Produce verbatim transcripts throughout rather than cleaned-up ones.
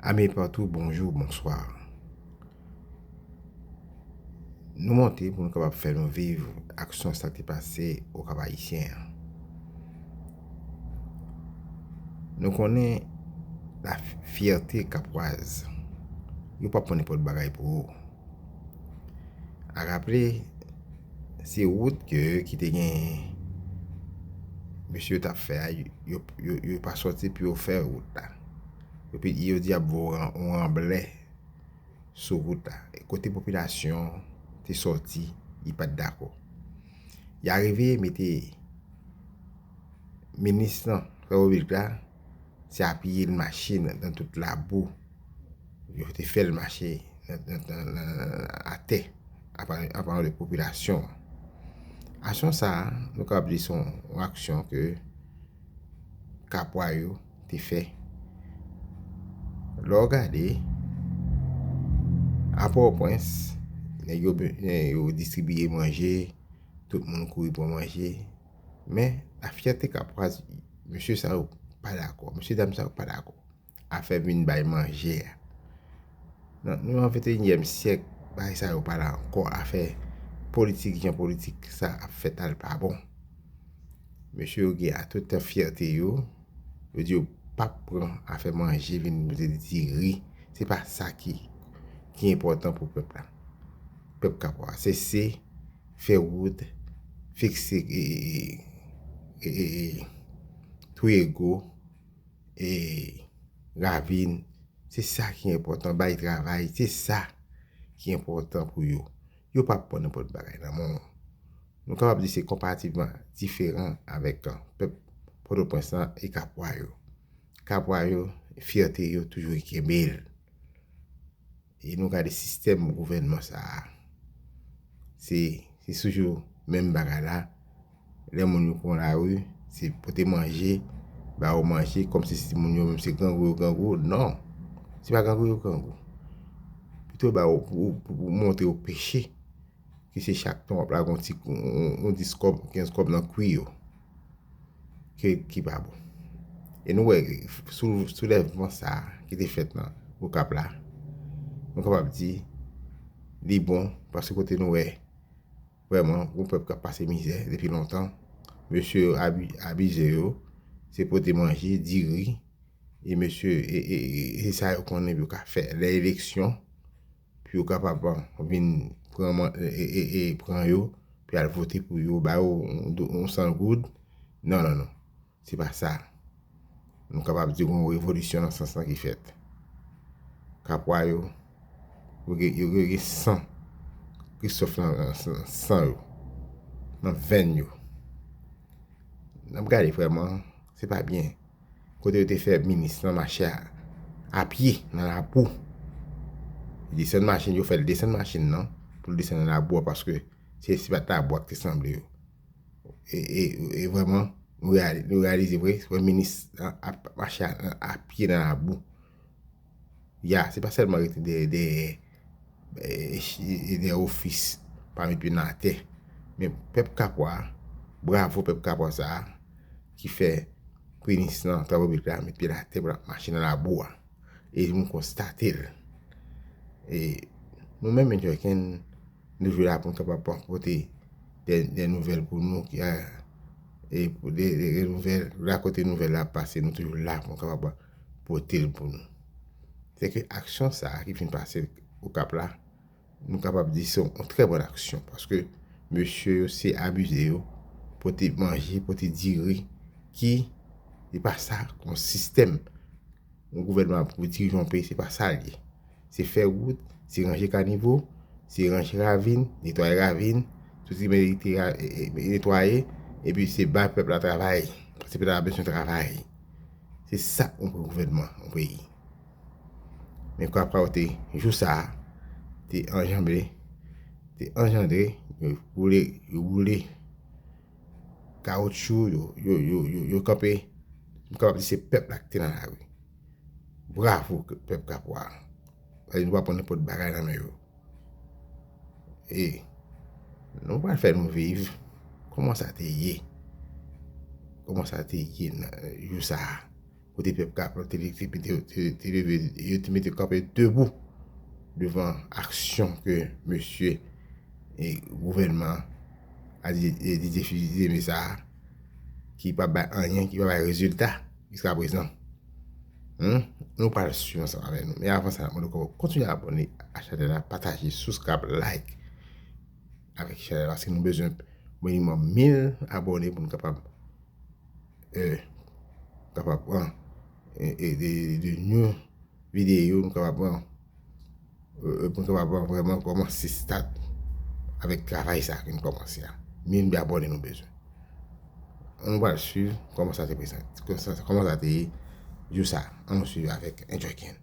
Ami patou, bonjou, bonswa. Nou monte pou nou kapab fè nou viv aksyon sa k te pase Okap Ayisyen an. Nou konnen la fyète kapwaz. Yo p ap pran nenpòt bagay pou ou. A raple, se wout ke ki te gen mesye yo t ap fè a, yo, yo, yo pa sòti pou yo fè wout la. Yo, yo di y ap voye yon ranblè sou wout la. Kote popilasyon te sòti, li pa t dakò. Y a rive mete minis nan, Travo Big la, se apiye l mache nan, nan tout labou. Yo te fè l mache nan, nan, nan, nan, nan, atè, anpalan, anpalan de popilasyon an. Aksyon sa a, nou kapab di se yon, yon aksyon ke Kapwa yo te fè. Lè w gade, a Pòtoprens, nèg yo, nèg yo distribiye manje, tout moun kouri pran manje. Men, la fyète Kapwaz, mesye sa yo pa dakò, mesye dam sa yo pa dakò. Afè vin bay manje a. Nan, nou nan venteyinyèm syèk, bagay sa yo pa la ankò, afè politik, jan politik sa ap fèt la, l pa bon. Mesye yo gen a tout fyète yo, yo di yo p ap pran afè manje vin pote diri, se pa sa ki, ki enpòtan pou pèp la. Pèp Kapwa, se, se fè wout, fikse, e, e, e, e, e, twou ego, e, ravin, se sa ki enpòtan, bay travay, se sa ki enpòtan pou yo. Yo p ap pran nenpòt bagay nan men w. Nou kapab di se konparativman diferan avèk, uh, pèp Pòtoprens lan e Kapwa yo. Kapwa yo, fyète yo toujou kenbe l. E nou gade sistèm gouvènman sa a. Se, se toujou menm bagay la. Lè moun yo pran lari, se pote manje, ba yo manje, kòmsi si moun yo menm se grangou yo grangou. Non, se pa grangou yo grangou. Pito ba yo pou, pou, pou montre yo peche, ki se chak tan w ap lage yon ti, yon, yon dis kòb, kenz kòb nan kwi yo. Ki, ki pa bon. E nou wè, sou, soulèvman sa a ki te fèt nan Okap la, nou kapab di, li bon, paske kote nou wè, vrèman, yon pèp k ap pase mizè depi lontan. Mesye yo abi-, abize yo, se pote manje, diri, e mesye, e, e, e, e sa yo konnen yo ka fè. Lè eleksyon, pou yo kapab vin pran man-, e, e, e, e pran yo, pou y al vote pou yo, ba yo yon, yon san goud. Non, non, non. Se pa sa. Nou kapab di gen yon revolisyon nan sans lan ki fèt. Kapwa yo, yo gen, yo gen, yo gen san Kristòf nan, nan san, san yo, nan venn yo. N ap gade vrèman, se pa byen. Kote yo te fè minis lan mache a, apye nan labou. Li desann machin, yo fè l desann machin nan, pou l desann nan labou a, paske se, se pa t labou a ki te sanble yo. E, e, e vrèman, nou reyali-, nou reyalize vre, se minis lan ap mache a, apye nan labou. Ya, se pa sèlman rete dèyè, dèyè, eh, chi-, dèyè ofis, pa met pye nan atè. Men pèp Kapwa, bravo pèp Kapwa sa a, ki fè minis lan, travo piblik la, met pye l atè pou l ap mache nan labou a. E nou konstate l. E nou menm, N J K N, nou toujou la pou n kapab pote de, de nouvèl pou nou, ki a, e pou de, de, de nouvèl, la kote nouvèl la ap pase, nou toujou la pou n kapab pote l pou nou. Se ke aksyon sa a ki fin pase Okap la, nou kapab di se yon trè bòn aksyon, paske mesye yo se abize yo, pote manje, pote diri, ki, se pa sa, kon sistèm yon gouvènman pou dirije yon peyi, se pa sa l ye. Se fè wout, se ranje kanivo, se ranje ravin, netwaye ravin, tout ki merite ra-, e, e, netwaye, epi se bay pèp la travay, paske pèp la bezwen travay. Se sa yon gouvènman, yon peyi. Men kwa pa w te, jou sa a, te anjanbe, te anjandre, yo woule, yo woule kawoutchou, yo, yo, yo, yo, yo kanpe, m kapab di se pèp la ki te nan lari. Bravo, pèp Kapwa. Paske nou pa pran nenpòt bagay nan men yo. E nou pral fè nou viv kòman sa te ye. Kòman sa te ye nan jou sa a. kote pèp ka, te, te, te, te, te leve, yo te mete kanpe debou devan aksyon ke mesye e gouvènman a Didier, Didier Fils-Aimé sa a, ki pa bay anyen, ki pa bay rezilta jiskaprezan. Hmm? Nou pral swiv ansanm avèk nou. Men avan sa, n ap mande w kontinye abòne a chanèl la, pataje, subscribe, like avèk chanèl la, paske nou bezwen minimòm mil abòne pou nou kapab, eh, kapab pran, eh, eh, de, de new videyo, nou kapab pran, eh, eh, pou nou kapab pran vrèman kòmanse start avèk travay sa ke nou kòmanse a. Mil abòne nou bezwen. Ann nou pral swiv kòman sa te prezante, kòman sa, kòman sa te ye jou sa. Ann nou swiv avèk Enjoy Ken.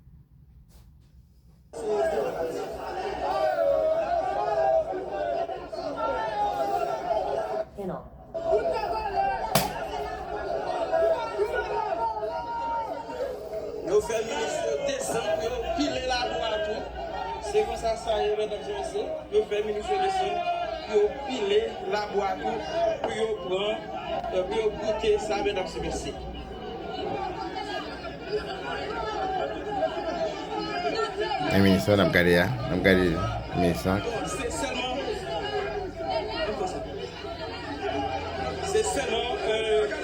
Yo fè minis yo desann pou yo pile labou a tou. Se konsa sa ye, medam e mesye. Yo fè minis yo desann pou yo pile labou a tou, pou yo pran, pou yo goute sa, medam e mesye. Men minis lan, n ap gade a, n ap gade minis lan. Se sèlman, se sèlman, euh,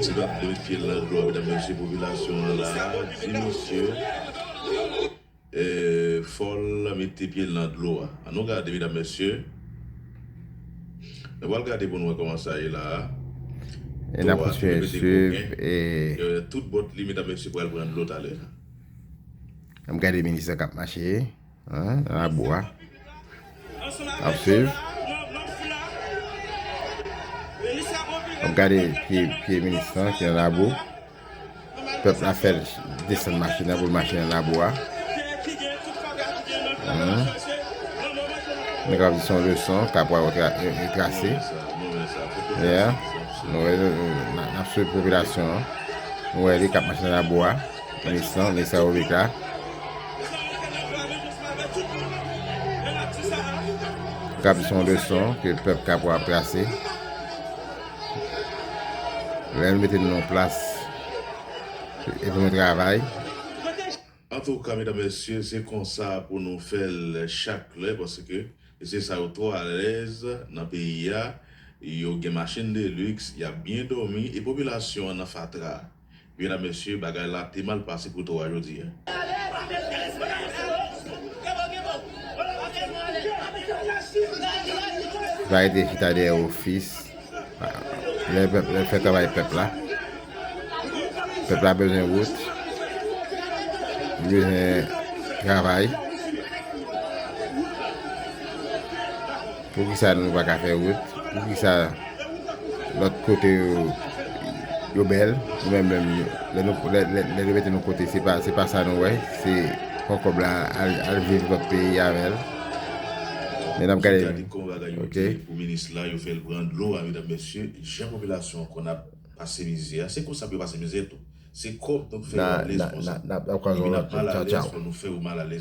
Ti bab de met pye l nan dlo a, medam mesye, popilasyon an la, di mesye, eh, fò l mete pye l nan dlo a. Ann nou gade, medam mesye. Nou pral gade pou nou wè kòman sa ye la a. E n ap kontinye swiv, e eh, tout bòt li, medam mesye, pral pran dlo talè. N ap gade minis lan k ap mache. Hein, nan labou a. N ap swiv. N ap gade pye, pye minis lan ki nan labou. Pèp la fè l desann machin nan pou l mache nan labou a. Hein. Nèg la di se yon leson k ap wè trase. Yeah. Nou wè, n ap swiv popilasyon an. Nou wè li k ap mache nan labou a. Minis lan, minis la ouvri ka. K ap di se yon leson ke pèp kapab trase. Lè nou mete nou nan plas epi nou travay. Antouka, medam, mesye, se konsa pou nou fè l chak lè, paske mesye sa yo twò alèz nan peyi a, yo gen machin de liks, y ap byen dòmi, e popilasyon an nan fatra. Medam, mesye, bagay la te mal pase pou twa jodi a. Sa rete chita dèyè ofis. Lè pèp, lè fè travay pèp la. Pèp la bezwen wout. Li bezwen travay. Poukisa nou pa ka fè wout? Poukisa lòt kote yo, yo bèl? Nou menm, menm, lè nou, lè, lè, lè yo mete nou kote, se pa, se pa sa nou wè. Se pran kòb la, al, al viv lòt peyi avè l. Men n ap gade. Gade kòman bagay yo te ye pou minis la, yo fè l pran dlo a, medam, mesye, jan popilasyon an konn ap pase mizè a, se konsa pou yo pase mizè tou. Se kòb nou fè yo alèz konsa. Epi n ap mal alèz lè nou fè yo mal alèz.